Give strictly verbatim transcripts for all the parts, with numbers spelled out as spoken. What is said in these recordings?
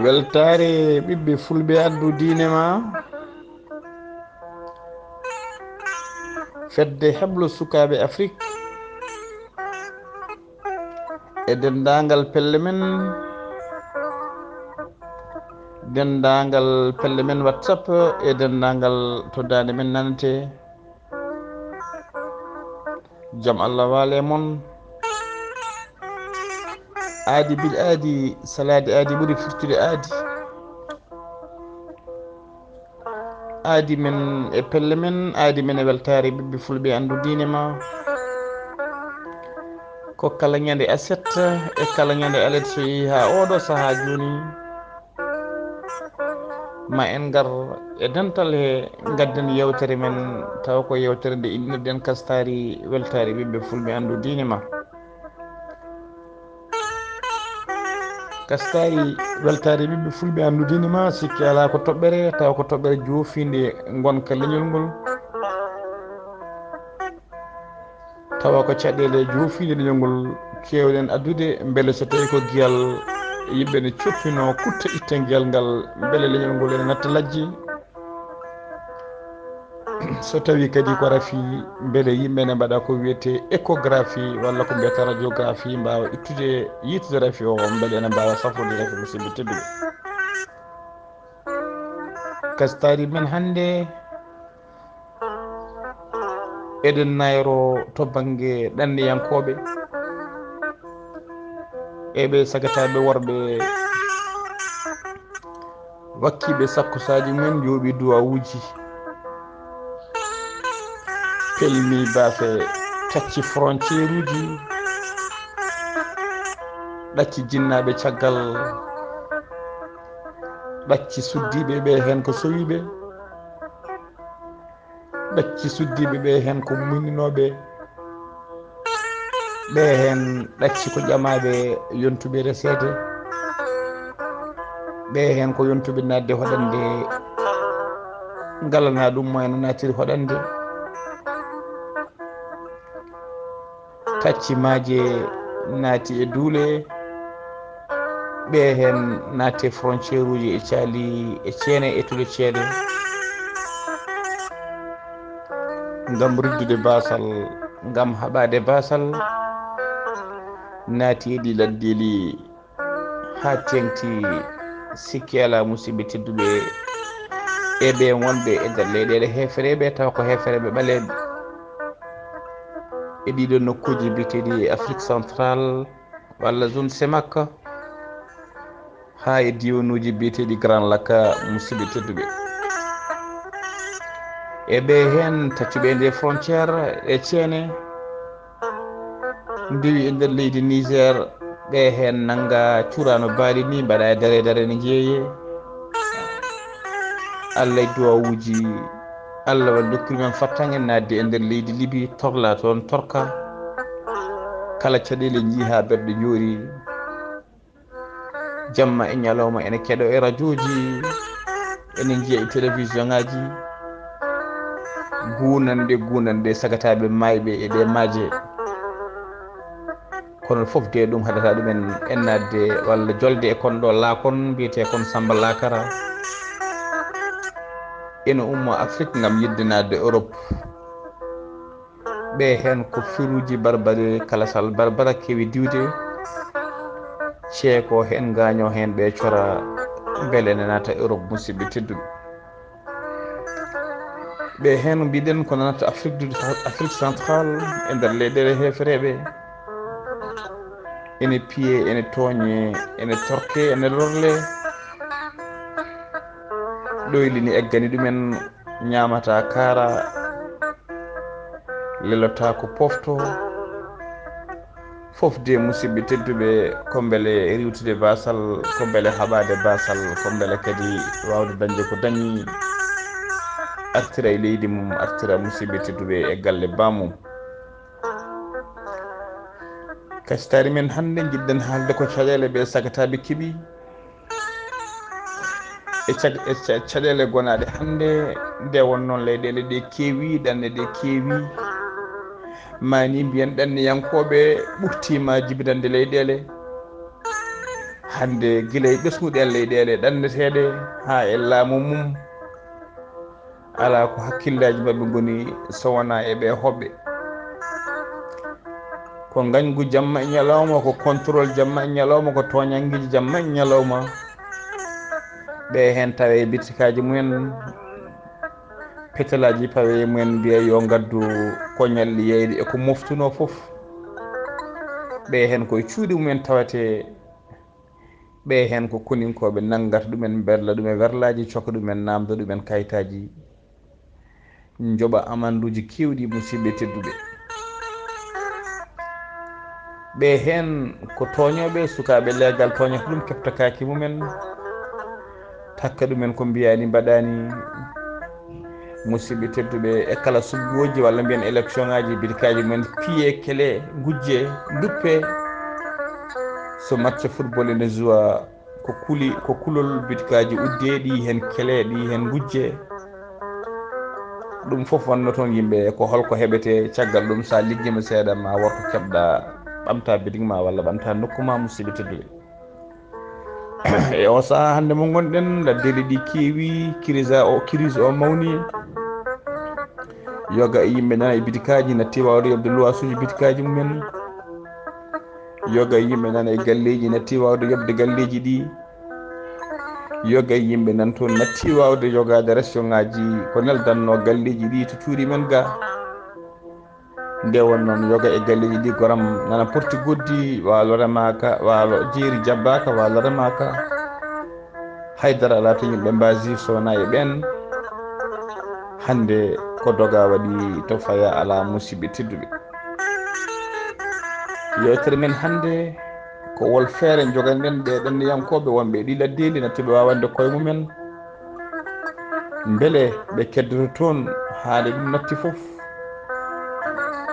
Weltaare ɓiɓɓe fulɓe addu diine ma. Fedde heblo sukaaɓe Afrik e denndaangal pelle men, denndaangal pelle men WhatsApp e denndaangal to daande men nanete. Jam Allah waale mon. Aadi bil aadi, salaade aadi ɓuri firtude aadi. Aadi men e pelle men, aadi men e weltaare ɓiɓɓe fulɓe anndu diine ma. Ko kala ñande aset e kala ñande alet so yehi haa ooɗo sahaa jooni, ma en ngar e dental he ngadden yewtere men, tawa ko yewtere nde innirɗen kastaari weltaare ɓiɓɓe fulɓe anndu diine ma. Kastaari weltaare ɓiɓɓe fulɓe anndu diine ma, sikki alaa ko toɓɓere, tawa ko toɓɓere joofiinde ngonka leñol ngol. Tawa ko caɗeele joofiinde leñol ngol keewɗen addude, mbele so tawii ko giyal yimɓe ne coppinoo kutta itta giyal ngal, mbele leñol ngol ene natta lajji. So tawii kadi ko rafi, mbele yimɓe ne mbaɗa ko wiyetee échographie walla ko mbiyata radiographie, mbaawa ittude, yiytude rafi o, mbele ene mbaawa safrude rafi, musidɓe tedduɓe. Kastaari men hannde, eɗen nayro to bannge ɗanniyankooɓe e ɓe sagataaɓe worɓe wakkiiɓe sakkusaaji mum en, njooɓi duwawuuji, pelmi baafe, tacci frontière uji, ɗacci jinnaaɓe caggal, ɗacci suddiiɓe ɓe heen ko sowiiɓe, ɗacci suddiiɓe ɓe heen ko muñinooɓe, ɓe heen ɗacci ko ƴamaaɓe yontuɓe reseede, ɓe heen ko yontuɓe naatde hoɗande, ngalanaa ɗum mo ene naatiri hoɗande. Tacci maaje naati e duule, ɓe heen naati e frontière uji e caali e ceene e tule ceede. Ngam riddude baasal, ngam haɓaade baasal, naati e ɗi laddeeli haa teeŋti, sikki alaa, musidɓe tedduɓe, e ɓe wonɓe e nder leyɗeele heefereeɓe, tawa ko heefereeɓe ɓaleeɓe. E ɗiɗo nokkuuji biyeteeɗi Afrique Centrale walla zone CEMAC, haa e diiwanuuji biyeteeɗi Grand Lac, musidɓe tedduɓe. E ɓe heen taccuɓe nde frontière e ceene, ndewi e nder leydi Niger, ɓe heen nannga cuuraano baali ni, mbaɗa e dare dare ne jeeye. Allah e duwawuuji, Allah wa dokkiri men fattange naatde e nder leydi Libi, torla toon torka. Kala caɗeele njii haa berɗe njoori. Jamma e ñalawma ene keɗo e rajooji, ene njiya e télévision ŋaaji, guunanɗe, guunanɗe sagataaɓe maayɓe e ɗe maaje. Kono fof de ɗum haɗata ɗumen en naatde walla jolde e kon ɗo laakon mbiyetee kon Samba Laakara. Ene ummo Afrik ngam yiɗde naatde Europe. Ɓe heen ko firuuji barbari, kala sal barbara kewi diwde, ceeko heen, ngaaño heen, ɓe cora mbele ene naata Europe, musidɓe tedduɓe. Ɓe heen mbiɗen ko nanata Afrique du, Afrique Centrale e nder leyɗeele heefereeɓe. Ene piye, ene tooñe, ene torke, ene lorle. Ɗoyli ne eggani ɗumen, ñaamata kaara, lelota ko pofto. Fof de, musidɓe tedduɓe, ko mbele riwtude baasal, ko mbele haɓaade baasal, ko mbele kadi waawde dañde ko dañi, artira e leydi mum, artira, musidɓe tedduɓe, e galle baamum. Kasitaari men hannde, njiɗɗen haalde ko caɗeele ɓe sagataaɓe keɓi. E cag-, e ca-, caɗeele gonaaɗe hannde, nde won noon leyɗeele ɗe keewi, ɗanɗe ɗe keewi. Mani mbiyen ɗanniyankooɓe ɓurtiima jibinande leyɗeele. Hannde gila e ɓesnguɗe e leyɗeele ɗanneteeɗe haa e laamu mum, alaa ko hakkillaaji maɓɓe ngoni so wonaa e ɓee hoɓɓe. Ko ngañgu jamma e ñalawma, ko contrôle jamma e ñalawma, ko tooñanngeeji jamma e ñalawma. Ɓee heen tawa e bitikaaji mumen, petelaaji pawe e mumen, mbiya yo ngaddu koñalli yeyde e ko moftunoo fof. Ɓee heen koye cuuɗi mumen tawatee. Ɓee heen ko koninkooɓe nanngata ɗumen, mberla ɗumen werlaaji, coka ɗumen, naamnda ɗumen kayitaaji, njoɓa amanduuji keewɗi, musidɓe tedduɓe. Ɓee heen ko tooñooɓe, sukaaɓe leegal tooñata ɗum, keɓta kaaki mumen, takka ɗumen ko mbiyaani mbaɗaani. Musidɓe tedduɓe, e kala suɓngooji walla mbiyen élection ŋaaji, bitikaaji mumen piye, kele, ngujje, nduppe. So match football ene joue, ko kuli, ko kulol bitikaaji uddee, ɗi heen kele, ɗi heen ngujje. Ɗum fof wannoo toon yimɓe ko holko heɓetee caggal ɗum, so a liggiima seeɗa ma woto keɓɗa ɓamta bitik ma walla ɓamta nokku ma, musidɓe tedduɓe. E o sahaa hannde mo ngonɗen, laddeeli ɗi keewi, crise o, crise o mawni. Yoga e yimɓe nana e bitikaaji, natti waawde yoɓde luwaasuuji bitikaaji mumen. Yoga e yimɓe nana e galleeji, natti waawde yoɓde galleeji ɗi. Yoga e yimɓe nan toon, natti waawde yogaade restaurant ŋaaji, ko neldannoo galleeji ɗi to cuuɗi men ga. Nde won noon yoga e galleeji ɗi, goram nana porti goddi, waalo remaaka, waalo jeeri jabbaaka, waalo remaaka. Haydara alaa to yimɓe mbaasi so wonaa e ɓeen. Hannde ko doga waɗi to faya alaa, musidɓe tedduɓe. Yewtere men hannde ko wol feere njoganɗen ɓee ɗanniyankooɓe wonɓe e ɗi laddeeli, natti ɓe waawande koye mumen. Mbele ɓe keddoto toon haa nde ɗum natti fof?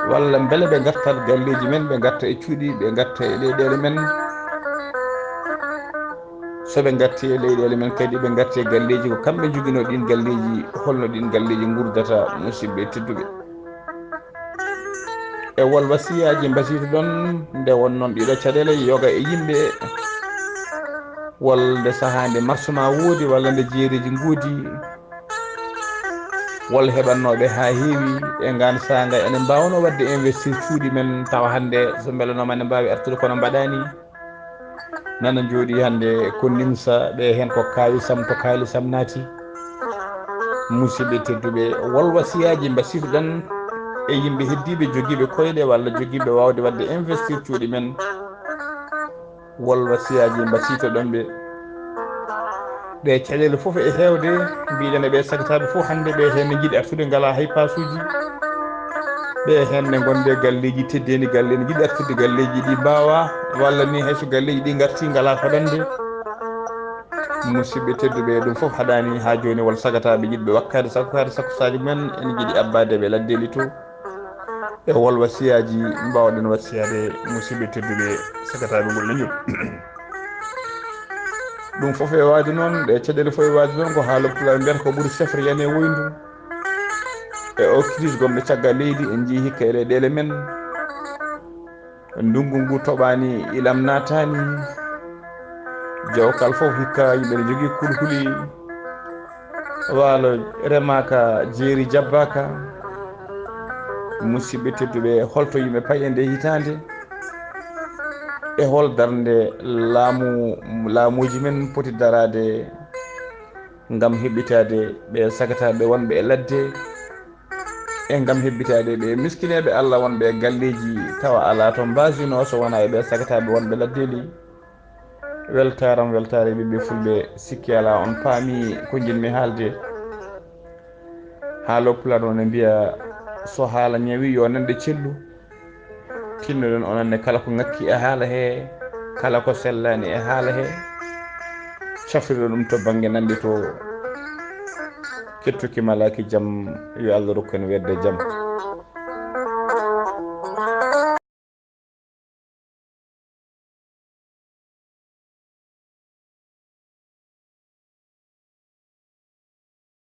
Walla mbele ɓe ngartat galleeji men, ɓe ngarta e cuuɗi, ɓe ngarta e leyɗeele men? So ɓe ngarti e leyɗeele men kadi, ɓe ngarti e galleeji, ko kamɓe njoginoo ɗiin galleeji, holno ɗiin galleeji ngurdata, musidɓe tedduɓe? E wol wasiyaaji mbasiytoɗon nde won noon ɗiɗo caɗeele, yoga e yimɓe, wol nde sahaa nde marché ma woodi, walla nde jeereeji ngoodi, wol heɓannooɓe haa heewi e ngaan saanga ene mbaawnoo waɗde investir cuuɗi men, tawa hannde so mbelanooma ene mbaawi artude kono mbaɗaani. Nana njooɗii hannde ko nimsa, ɓe heen ko kaalisam, to kaalisam naati. Musidɓe tedduɓe, wol wasiyaaji mbasiytoɗon e yimɓe heddiiɓe jogiiɓe koyɗe walla jogiiɓe waawde waɗde investir cuuɗi men? Wol wasiyaaji mbasiytoɗon ɓe? Ɗe caɗeele fof e heewde, mbiɗen e ɓe sagataaɓe fof hannde ɓe heen ne njiɗi artude ngalaa hay paasuuji. Ɓe heen ne ngonde galleeji teddeendi, galle ne njiɗi artude galleeji ɗi mbaawa, walla ni hay so galleeji ɗi ngarti ngalaa fadande. Musidɓe tedduɓe, ɗum fof haɗaani haa jooni wol sagataaɓe yiɗɓe wakkaade sakkotaade sakkotaaji mumen, ene njiɗi abbaade ɓe laddeeli to. E wol wasiyaaji mbaawɗen wasiyaade musidɓe tedduɓe sagataaɓe ngol leñol? Ɗum fof e waade noon, ɗe caɗeele fof e waade noon, ko haalooɓe Pulaar mbiyata ko ɓuri sefre yani e woyndu. E o crise gonɗo caggal leydi, en njii hikka e leyɗeele men. Ndunngu ngu toɓaani, ilam naataani. Jawkal fof hikka yimɓe ne njogii kulhuli. Waalo remaaka, jeeri jabbaaka. Musidɓe tedduɓe, holto yimɓe payi e nde hitaande? E hol darnde laamu, laamuuji men poti daraade ngam heɓɓitaade ɓe sagataaɓe wonɓe e ladde, e ngam heɓɓitaade ɓe miskineeɓe Allah wonɓe e galleeji, tawa alaa to mbaasinoo so wonaa e ɓe sagataaɓe wonɓe laddeeli? Weltaaram weltaare ɓiɓɓe fulɓe, sikki alaa on paami ko njiɗmi haalde. Haalooɓe Pulaar noon ne mbiya, so haala ñawi yo nanɗe cellu. Tinnoɗen onon ne, kala ko ŋakki e haala he, kala ko sellaani e haala he, cafriɗon ɗum to bannge nanɗe to. Kettuki malaaki jam, yo Allah rokku en wedde jam.